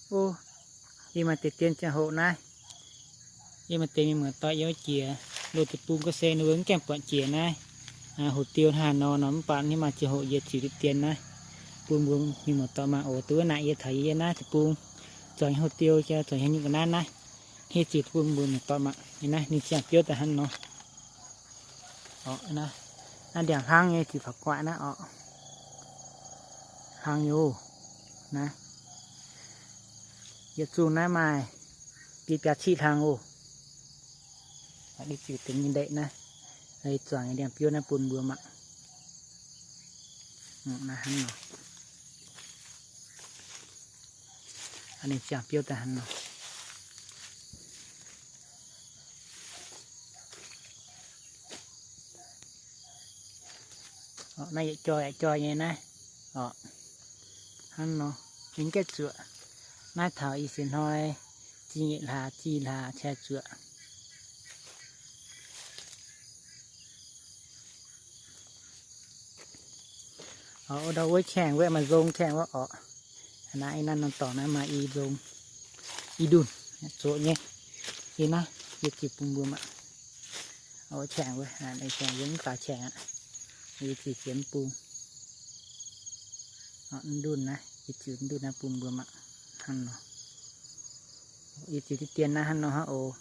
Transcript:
O, yie maaih deix dien ziangh hoc naaiv. Yie maaih deix mienh muoz-doic yiem jiex, loz deic-bung ga'sie ninh mbuo mv gaengh buatc jiex naaiv. Hoc diou hnangv haaix nor nor, mv baac yie maaih ziangh hoc yie ziux deix dien naaiv bun mbuo mienh muoz-doic mangc oc. Duqv naaic yie taux yie naaiv deic-bung zuangx nyei hoc diou, zuangx nyei nyungc ga'naaiv naaiv. Yie ziux bun mbuo muoz-doic mangc. Naaiv ninh ziangh biouv daaih hnangv nor. Naaiv ndiangx hlang nyei ziux faaux guaaic naaiv oc. Hlang nyei oc. Naaiv yietc zungh naaiv maaih biei biaa ciqv hlang oc. Yie ziux deix nyei ndeic naaiv, zuangx nyei ndiangx-biouv naaiv bun mbuo mangc. Naaiv hnangv nor. Ninh ziangh biouv daaih hnangv nor. Naaiv yietc joih yietc joih nyei naaiv oc. Hnangv nor, ninh gaengh zuoqc. Naaiv taux i siex hnoi, zih nyeic hlaax, zih hlaax cai zuoqc. Ndau wuov qaengh wuov maaih nzong qaengh wuov oc. Naaiv i naaiv norm dorngx naaiv maaih i nzong, i ndunh, zoqc nyei. Yie naaiv yie ziux bun mbuo mangc. Wuov qaengh wuov, qaengh yie mv faaux qaengh aqv. Yie ziux jiex mv bung. Ndunh naaiv, yie ziux ndunh naaiv bun mbuo mangc. Hnangv nor. Yie ziux deix dien naaiv hnangv nor hnangv oc.